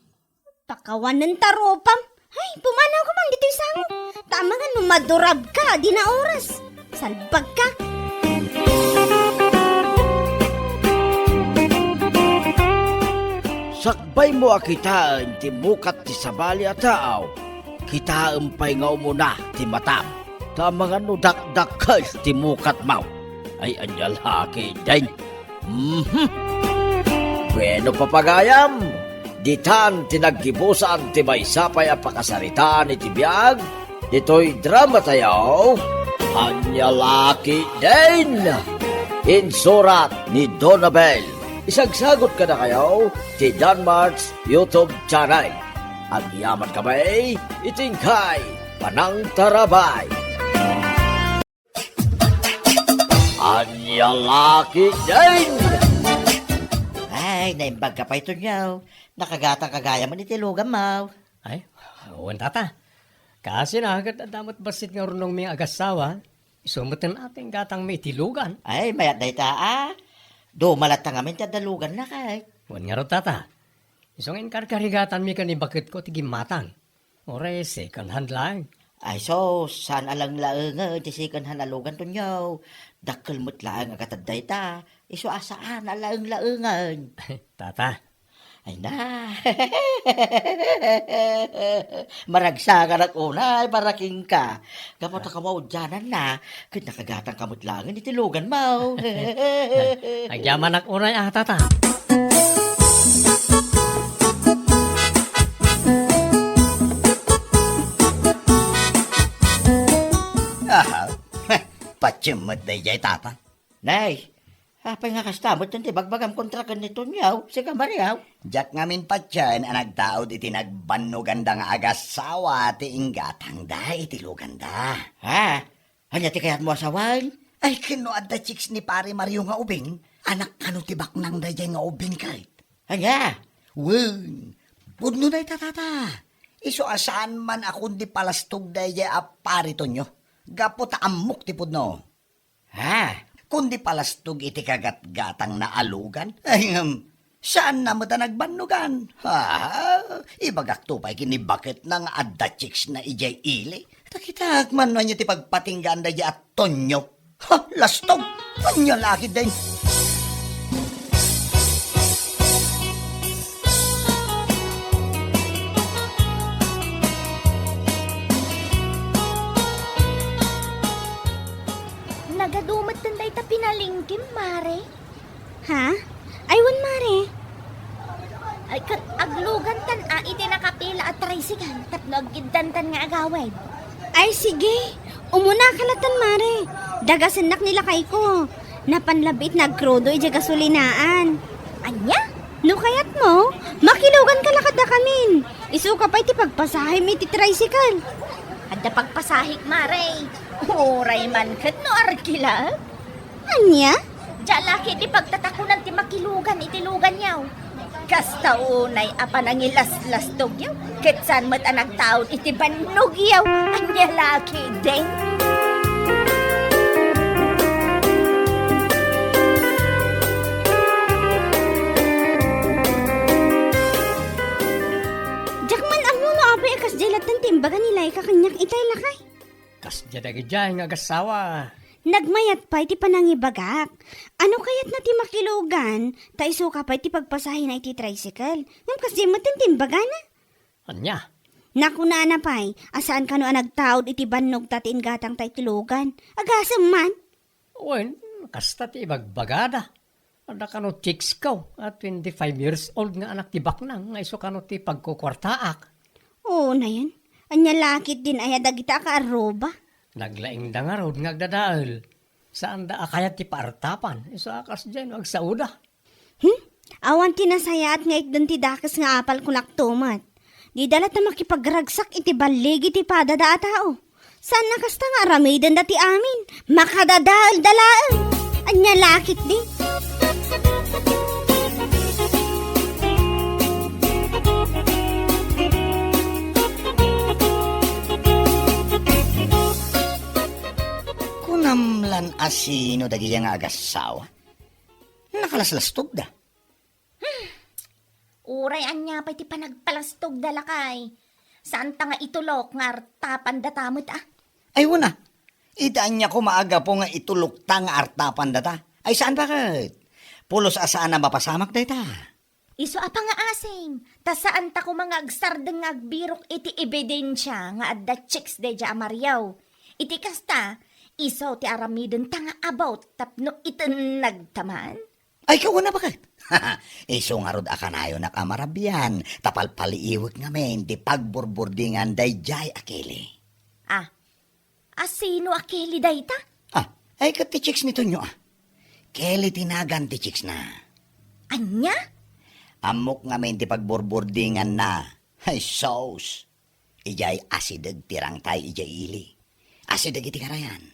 Pakawanen ta rupam. Ay, pumanawka man ditoy sango. Ta amangan no madurabka, di na oras. Salbagka. Sakbaymo a kitaen ti mukat ti sabali a tao, kitaem pay nga umuna ti matam. Ta amangan no dakdakkel ti mukatmo. Ay, ania la ket din. Mhm. Bueno, papagayam, ditan ti naggibusan ti maysa pay a pakasaritaan iti biag ditoy dramatayo, Ania la ket din. Insurat ni Donabel. Isagsagot kadakayo ti Danmart's YouTube channel. Agyaman kami iti inkay panangtarabay. Ania la ket din! Ay, naimbagka pay, Tonyo. Nakagatangka gayam iti luganmo. Ay, wen, tata. Kaasina ket adda met bassit nga urnongmi nga agassawa. Isu met ti gatangmi iti lugan. Ay, mayat dayta, a. Duma latta ngamin ti adda luganna, kay. Wen ngarud, tata. Isu nga inkarkarigatanmi ken ni baketko ti gimmatang. Uray second hand laeng. Ay, sus, saan a laeng-laengen ti second hand a lugan, Tonyo. Dakkel met laeng a gatad dayta. Isu a saan a laeng-laengen. Tata. Ay na. Maragsakanak unay para kenka. Gapu ta kamaudiananna, ket nakagatangka met laengen iti luganmo. Agyamanak unay a, tata. Aha. Patiem met daydiay, tata. Nay, Apay nga kasta met ti bagbagam kontra ken ni Tonyo, sika Mario? Diak ngamin patien a nagtaud iti nagbannoganda nga agasawa ti inggatangda iti luganda. Ha? Ania ti kayatmo a sawen? Ay, ken no adda chicks ni Pare Mario nga ubing, anak kano ti baknang daydiay nga ubing ket? Ania? Wen, pudno dayta, tata. Isu a saan man a kundi palastog daydiay a Pare Tonyo. Gapu ta ammok ti pudno. Ha? Kundi palastog iti kagatgatangna a lugan? Ay, ngem, saanna met a nagbannogan. Ha? Ibagakto pay ken ni baketna nga adda chicks na idiay ili. Ta kitak man no ania ti pagpatinggaan daydiay a Tonyo. Ha? Lastog! Ania la ketdin? Nagadu metten dayta pinalengkem, Mare. Ha? Ay, wen, Mare. Ay, ket aglugantan a iti nakapila a tricycle tapno aggiddantan nga agawid. Ay, sige. Umunaka latta, Mare. Dagasennak ni lakayko. Napan labiit nagkrudo idiay gasolinaan. Ania? No kayatmo, makiluganka la kadakamin. Isuka pay ti pagpasahem iti tricycle. Adda pagpasahek, Mare. Uray man ket no arkilak. Ania? Diak la ketdi pagtatakunan ti makilugan iti luganyo. Kasta unay a panangilaslastogyo, ket saan met a nagtaud iti bannogyo. Ania la ketdin? Diak man ammo no apay a kasdiay latta ti imbaga ni Laika kaniak itay, lakay. Kasdiay dagidiay nga agassawa. Nagmayat pay ti panangibagak. Ano kayatna ti makilugan, ta isuka pay ti pagpasahena iti tricycle? Ngem kasdiay met ti imbagana. Ania? Nakunana pay a saan kano a nagtaud iti bannogta ti inggatangta iti lugan. Agasem man. Wen, kasta ti ibagbagada. Adda kano chicks ko a twenty-five years old nga anak ti baknang nga isu kano ti pagkukuartaak. Oo, nayen. Ania la ketdin aya dagita a kaarruba? Naglaingda ngarud nga agdadael. Saanda a kayat ti paartapan. Isu a kasdiay no agsaoda. Hmm? Awan ti nasayaat nga itden ti dakes nga apal kunakto met. Dida latta makipagragsak iti balligi ti padada a tao. Saan a kasta nga aramidenda ti amin. Makadadaelda laeng. Ania la ketdi? Kunam lan a sino dagidiay nga agassawa? Nakalaslastogda. Hmm. Uray ania pay ti panagpalastogda, lakay. Saanta nga itulok nga artapandata met, a? Ay, wen a. Iti ania koma a gapu nga itulokta nga artapandata? Ay, saan, baket? Pulos a saan a mapasamak dayta. Isu a pangngaasim, ta saanta koma nga agsardeng nga agbirok iti ebidensia nga adda chicks daydiay a Mario. Iti kasta, isu ti aramidenta nga about tapno itennagta man. Ay, kauna, baket? Isu ngarud a kanayonak a marabian, ta palpaliiwek ngamin ti pagburburdingan daydiay a Kelly. Ah, a sino a Kelly dayta? Ah, ay, ket ti chicks ni Tonyo, a. Kelly ti nagan ti chicksna. Ania? Ammok ngamin ti pagburburdinganna. Ay, sus! Idiay asideg ti rangtay idiay ili. Asideg iti karayan.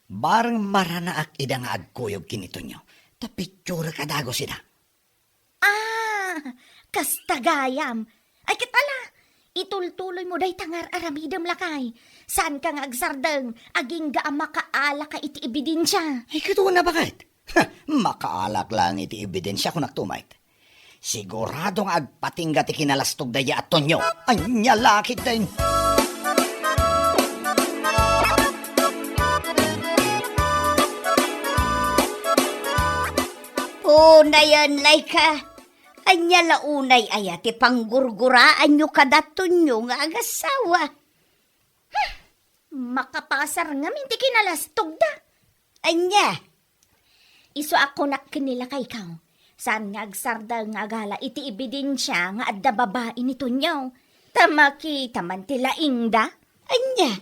Bareng maranaak ida nga agkuyog ken ni Tonyo, ta picturek a dagus ida. Ah, kasta gayam. Ay, ket ala, itultuloymo dayta nga ar-aramidem, lakay. Saanka nga agsardeng, agingga a makaalaka iti ebidensia. Ay, ket una, baket? Ha, makaalak laeng iti ebidensia, kunak tumayt. Sigurado nga agpatingga ti kinalastog daydiay a Tonyo. Ania la ketdin? Unayen, Laika. Ania la unay aya ti panggurguraanyo kada Tonyo nga agassawa? Makapasar ngamin ti kinalastogda. Ania? Isu a kunak ken ni lakayko, saan nga agsardeng nga agala iti ebidensia nga adda babai ni Tonyo. Ta makita man ti laingda. Ania?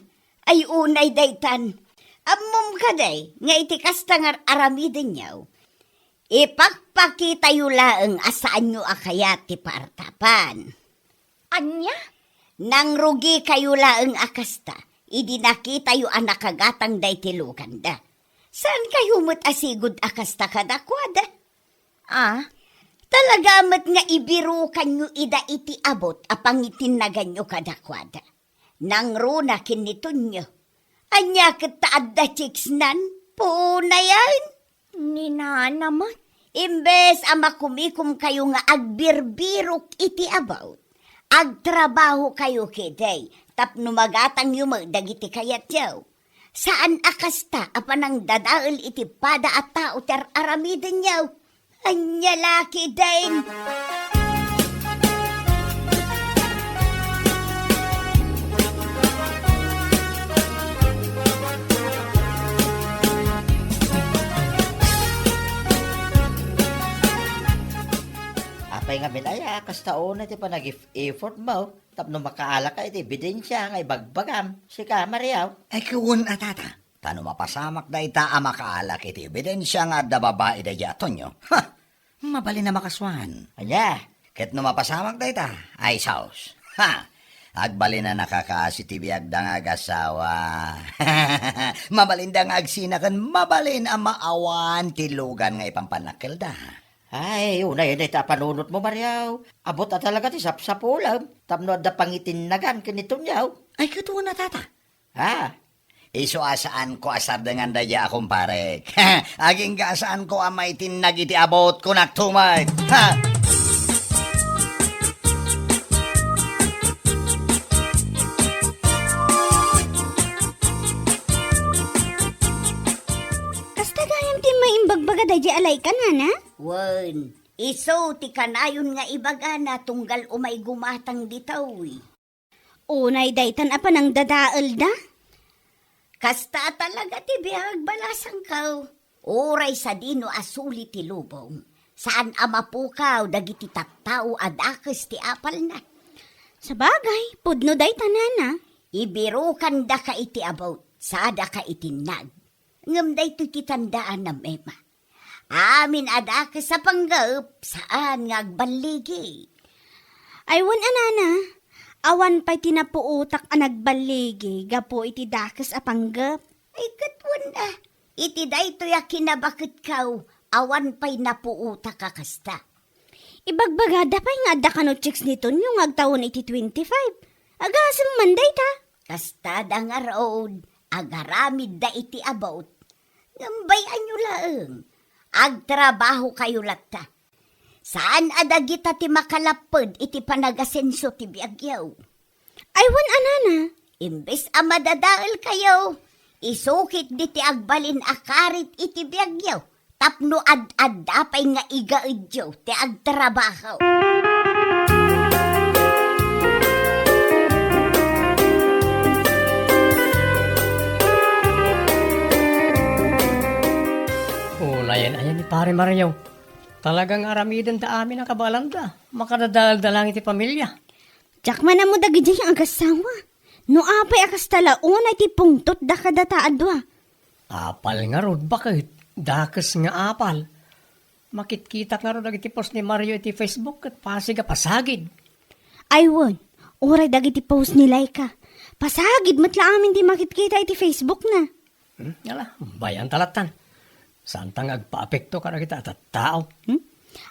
Ay, unay daytan. Ammom kadi nga iti kasta nga ar-aramidenyo, Ipakpakitayo laeng a saanyo a kayat ti paartapan. Ania? Nangrugikayo laeng a kasta, idi nakitayo a nakagatang daytoy luganda. Saankayo met a sigud a kasta kadakuada? Ah? Talaga met nga ibirukanyo ida iti abut a pangitinnaganyo kadakuada. Nangruna ken ni Tonyo. Ania ket ta adda chicksnan? Punayen? Ni nana met. Imbes a makumikomkayo nga agbirbirok iti abut, agtrabahokayo ketdi tapno magatangyo met dagiti kayatyo. Saan a kasta a panangdadael iti pada a tao ti ar-aramidenyo. Ania la ketdin? Apay ngamin aya, kasta unay ti panag-effort mo tapno makaalaka iti ebidensia nga ibagbagam, sika, Mario? Ay, wen a, tata. Ta no mapasamak dayta a makaalak iti ebidensia nga adda babai daydi a Tonyo, ha! Mabalin a makasuan. Ania? Ket no mapasamak dayta, ay sus. Ha! Agbalin a nakakaasi ti biagda nga agasawa. Mabalinda nga agsina ken mabalin a maawan ti lugan nga ipampanakkelda. Ay, unay dayta a panunotmo, Mario. Abut a talaga ti sapsapulem tapno adda pangitinnagan ken ni Tonyo. Ay, ket wen a, tata. Ha? Isu a saanko a sardengan daydi a kumparek. Agingga a saanko a maitinnag iti abut, kunak tumet. Ha? Kasta gayam ti maimbagbaga daydi a layka, nana? Wen, isu ti kanayon nga ibagana tunggal umay gumatang ditoy. Unay daytan a panangdadaelda? Kasta a talaga ti biag, balasangko. Uray sadino a suli ti lubong, saan a mapukaw dagiti tattao a dakes ti apalna. Sabagay, pudno dayta, nana. Ibirokandaka iti abut, sadaka itinnag. Ngem daytoy ti tandaanam, Emma. Amin a dakes a panggep, saan nga agballigi. Ay, wen a, nana, awan pay ti napuotak a nagballigi gapu iti dakes a panggep. Ay, ket wen a, iti daytoy a kinabaketko, awan pay napuotak a kasta. Ibagbagada pay nga adda kano chicks ni Tonyo nga agtawen iti twenty-five. Agasem man dayta. Kastada ngarud, agaramidda iti abut. Ngem bay-anyo laeng, agtrabahokayo latta. Saan a dagita ti makalapped iti panagasenso ti biagyo. Ay, wen a, nana. Imbes a madadaelkayo, isukitdi ti agbalin a karit iti biagyo tapno ad-adda pay nga igaedyo ti agtrabaho. Unayen aya ni Pare Mario. Talaga nga aramidenda amin a kabalanda. Makadadaelda lang iti pamilia. Diak man ammo dagidiay nga agasawa. No apay a kasta la unay ti pungtotda kadata a dua. Apal ngarud, baket, dakes nga apal. Makitkitak ngarud dagiti post ni Mario iti Facebook ket pasig a pasagid. Ay wen, uray dagiti post ni Laika. Pasagid met la amin ti makitkita iti Facebook na. Hmm, ala, bay-anta lattan. Saanta nga agpaapekto kadagita a tattao. Hmm?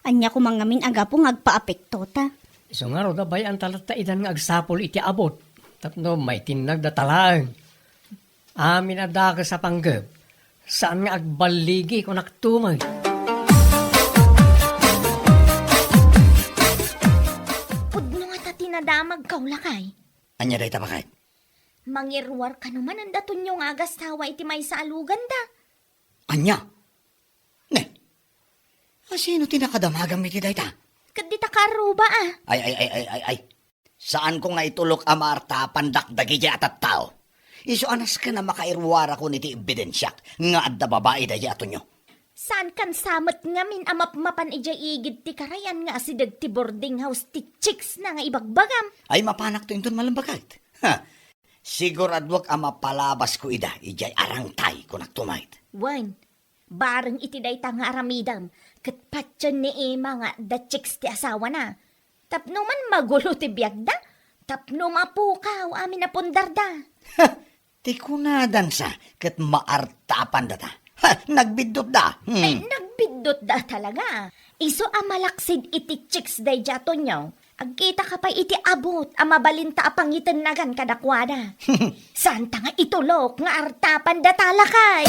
Ania koma ngamin a gapu nga agpaapekto ta? Isu ngarud a bay-anta latta idan nga agsapul iti abut tapno maitinnagda talaeng. Amin a dakes a panggep, saan nga agballigi, kunak tumet. Pudno nga ta ti nadamagkaw, lakay. Ania dayta, baket? Mangiruar kano manen da Tonyo nga agasawa iti maysa a luganda. Ania? Ne? A, sino ti nakadamagam iti dayta? Ket dita karuba a. Ay, ay, ay, ay, ay, ay. Saanko nga itulok a maartapandak dagiti a tattao. Isu a nasken a makairuarakon iti ebidensiak nga adda babai daydi a Tonyo. Saankan sa met ngamin a mapmapan idiay igid ti karayan nga asideg ti boarding house ti chicks na nga ibagbagam? Ay, mapanakto inton malem, baket. Ha, siguraduak a mapalabasko ida idiay arangtay, kunak tumet. Wen, bareng iti dayta nga aramidem, Ket patien ni Ima nga adda chicks ti asawana. Tapno man magulo ti biagda, tapno mapukaw amin a pundarda. Ti kunadansa ket maartapandata. Ha, nagbiddutda. Hmm. Ay, nagbiddutda talaga. Isu a malaksid iti chicks daydiay a Tonyo. Agkitaka pay iti abut a mabalinta a pangitennagan kadakuada. Saanta nga itulok nga artapandata, lakay.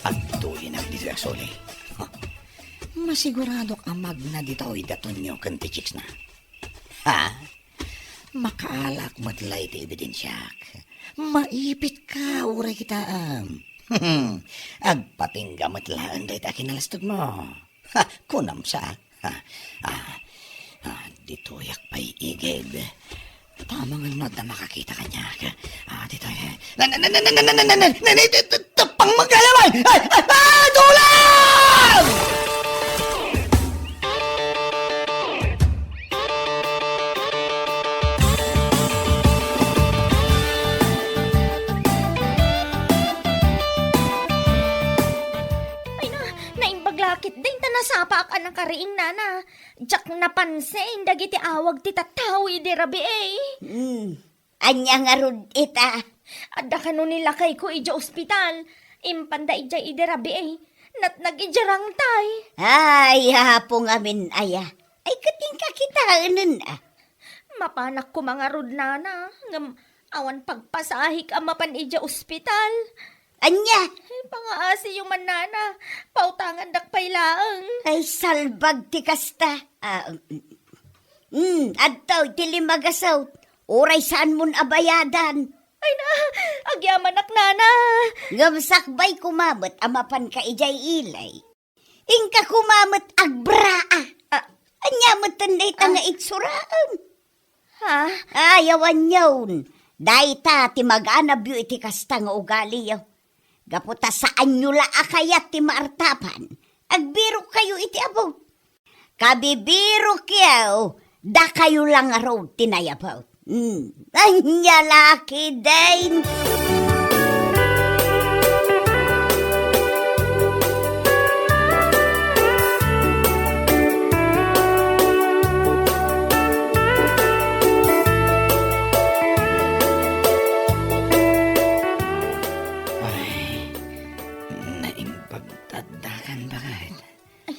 Agtulinak ditoy a suli. Masiguradok a magna ditoy da Tonyo ken ti chicksna. Ha? Makaalak met la iti ebidensiak. Maipitka uray kitaem. Agpatingga met laeng dayta a kinalastogmo. Ha, kunam sa. Ha, ah, ah, ditoyak pay igid. Tamangan no adda makakita kaniak. Ah, ditoy. Na, na, na, na, na, na, na, na, na, na, na, na, na, na, pangmagayaway! Ay, ay, ay, tulang! Ay na, naimbag lakit din ta nasapaak a nakariing, nana. Diak napansin dagiti awag ti tattao idi rabii. Hmm. Ania ngarud ita? Adda kano ni lakayko idiay ospital. Impanda idiay idi rabii. Natnag idiay rangtay. Ay, Apo ngamin aya. Ay, ket inka kitaenen, a. Mapanak koma ngarud, nana, ngem awan pagpasahek a mapan idiay ospital. Ania? Ay, pangaasiyo man, nana. Pautangandak pay laeng. Ay, salbag ti kasta. Ah, mm, mm, adtoy ti lima gasut. Uray saanmon a bayadan. Ay na, agyamanak, nana. Ngem sakbay koma met a mapanka idiay ili. Inka koma met agbraa. Ah. Ania met dayta nga, ah, itsuraem? Ha? Ay, awan yon. Dayta ti maganabyo iti kasta nga ugaliyo. Gapu ta saanyo la a kayat ti maartapan, agbirokkayo iti abut. Kabibirokyo, dakayo la ngarud ti nayabut. Hmm. Ania la ketdin? Ay, naimbag ti addakan, baket. Ay,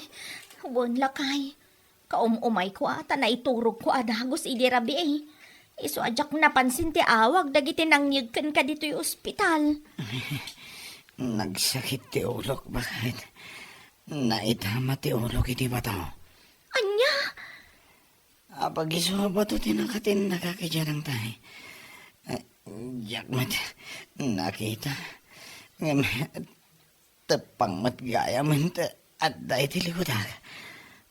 wen, lakay. Kaum-umayko a ta naiturogko a dagus idi rabii. Isu a diak napansin ti awag dagiti nangyeg kenka ditoy ospital. Nagsakit ti ulok, baket. Naitama ti ulok iti bato. Ania? Apag-isu a bato ti nakatinnagak idiay rangtay. Eh, diak met nakita. Ngem, teppang met gayam ta adda iti likudak.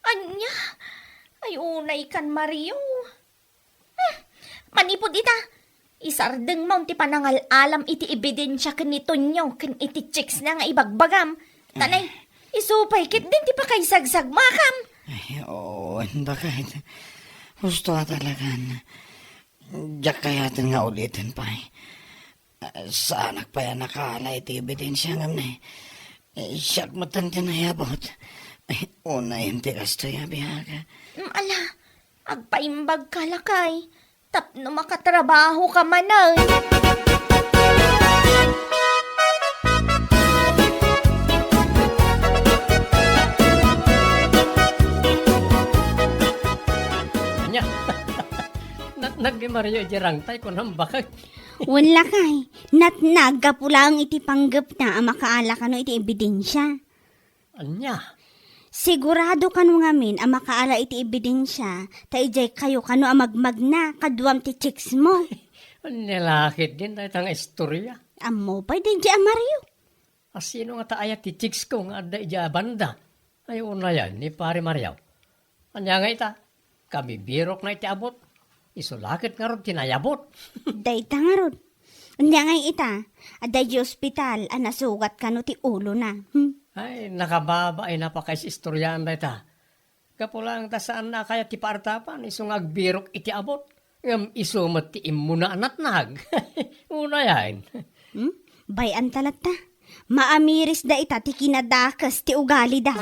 Ania? Ay, unaykan, Mario. Hmm, manipud ita, isardengmon ti panangal-alam iti ebidensia ken ni Tonyo ken iti chicks na nga ibagbagam. Tanay, isu pay ketdin ti pakaisagsagmakam. Ay, oo, baket. Husto a talagan. Diak kayaten nga uliten pay. Ah, saanak pay a nakaala iti ebidensia ngem ne, eh, siak met ti nayabut. Eh, unayen ti kastoy a biag. Mm, ala, agpaimbagka, lakay, tapno makatrabahoka manen. Ania? Natnag ni Mario idiay rangtay, kunam, baket. Wen, lakay, natnag gapu laeng iti panggepna a makaala kano iti ebidensia. Ania? Sigurado kano ngamin a makaala iti ebidensia, ta idiay kayo kano a magmagna kaduam ti chicks mo. Ania la ketdin dayta nga istoria? Ammo pay daydiay a Mario. A sino ngata aya ti chicks ko nga adda idiay a banda? Ay, unayen ni Pare Mario. Ania ngay ita? Kabibirokna iti abut. Isu la ket ngarud ti nayabut. Dayta ngarud. Ania ngay ita? Adda idiay ospital a nasugat kano ti ulona. Hmm? Ay, nakababain a pakaisistoriaan dayta. Gapu laeng ta saanna a kayat ti paartapan, isu nga agbirok iti abut. Ngem isu met ti immuna a natnag. Unayen. Hmm? Bay-anta latta. Maamiris dayta ti kinadakes ti ugalida.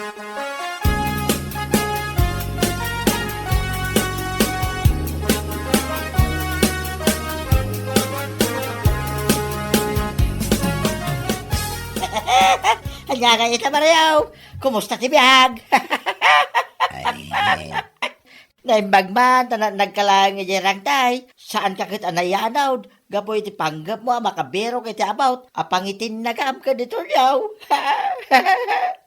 Ania ngay ita, Mario? Kumusta ti biag? Ay, Naimbag man ta na-, nagkalaeng idiay rangtay. Saanka ket a nayaanawd gapu iti panggepmo a makabirok iti about a pangitinnagam ken ni Tonio.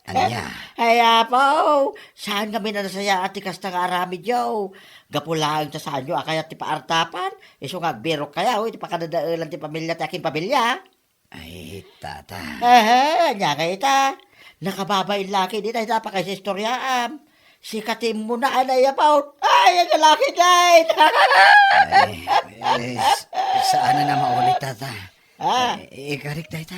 Ania? Ay, apo, saan ngamin a nasayaat ti kasta nga aramidyo. Gapu laeng ta saanyo a kayat ti paartapan, isu nga agbirokkayo iti pakadadaelan ti pamilia ti akinpamilia. Ay, tata. Aha, ania ngay ita? Nakababain la ketdi dayta a pakaisistoriaam. Sika ti immuna a naiyabaw. Ay, ania la ketdin? Ay, eh, s-, saan a maulit, tata. Ah. Eh, ikarik dayta.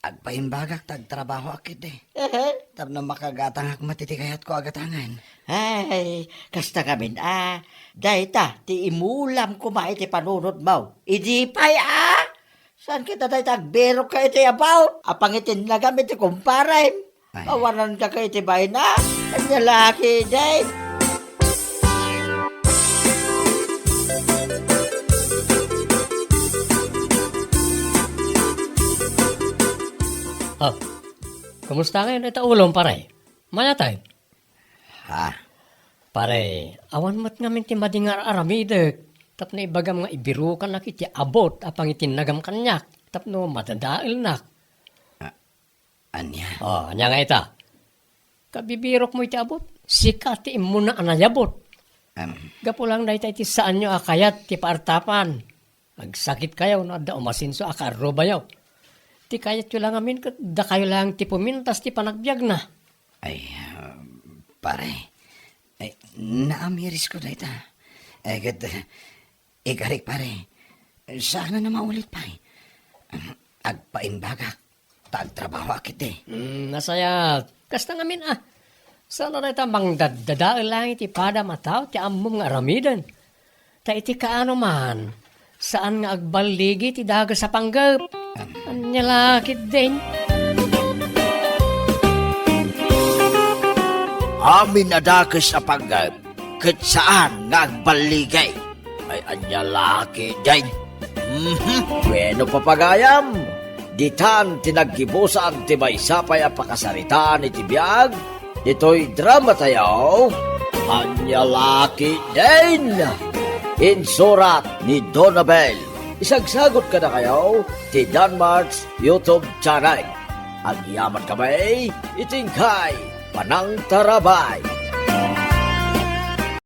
Agpaimbagak ta agtrabahoak ketdi. Aha. Tapno makagatangak met iti kayatko a gatangen. Ay, kasta ngamin a. Dayta, ti imulam koma iti panunotmo. Idi pay a. Saan ket a dayta agbirokka iti about a pangitinnagam iti kumparem? Ay. Awananka ket iti bayna? Ania la ketdin? Ah, kumusta ngamin ita ulom, pare? Mayat, ay? Ha? Pare, awan met ngamin ti madi nga ar-aramidek tapno ibagam nga ibirokanak iti abut a pangitinnagam kaniak tapno madadaelnak. A-, ania? Oh, ania ngay ita? Kabibirokmo iti abut, sika ti immuna a nayabut. Em. Gapu laeng dayta iti saanyo a kayat ti paartapan. Agsakitkayo no adda umasenso a kaarrubayo. Ti kayatyo la ngamin ket dakayo laeng ti pumintas ti panagbiagna. Ay, ah, pare. Ay, naamirisko dayta. Ay, ket, eh, ikarik, pare. Saan a maulit pay. Agpaimbagak ta agtrabahoak ketdi. Hmm, nasayaat. Kasta ngamin a. Saan a dayta mangdaddadael laeng iti padam a tao ti ammom nga aramiden. Ta iti kaano man, saan nga agballigi ti dages a panggep. Ania la ketdin? Amin a dakes a panggep, ket saan nga agballigi. Ay, ania la ketdin? Mhm. Bueno, papagayam, ditan ti naggibusan ti maysa pay a pakasaritaan iti biag ditoy dramatayo, Ania la ketdin? Insurat ni Donabel. Isagsagut kadakayo ti Danmark's YouTube channel. Agyamankami iti inkay panangtarabay.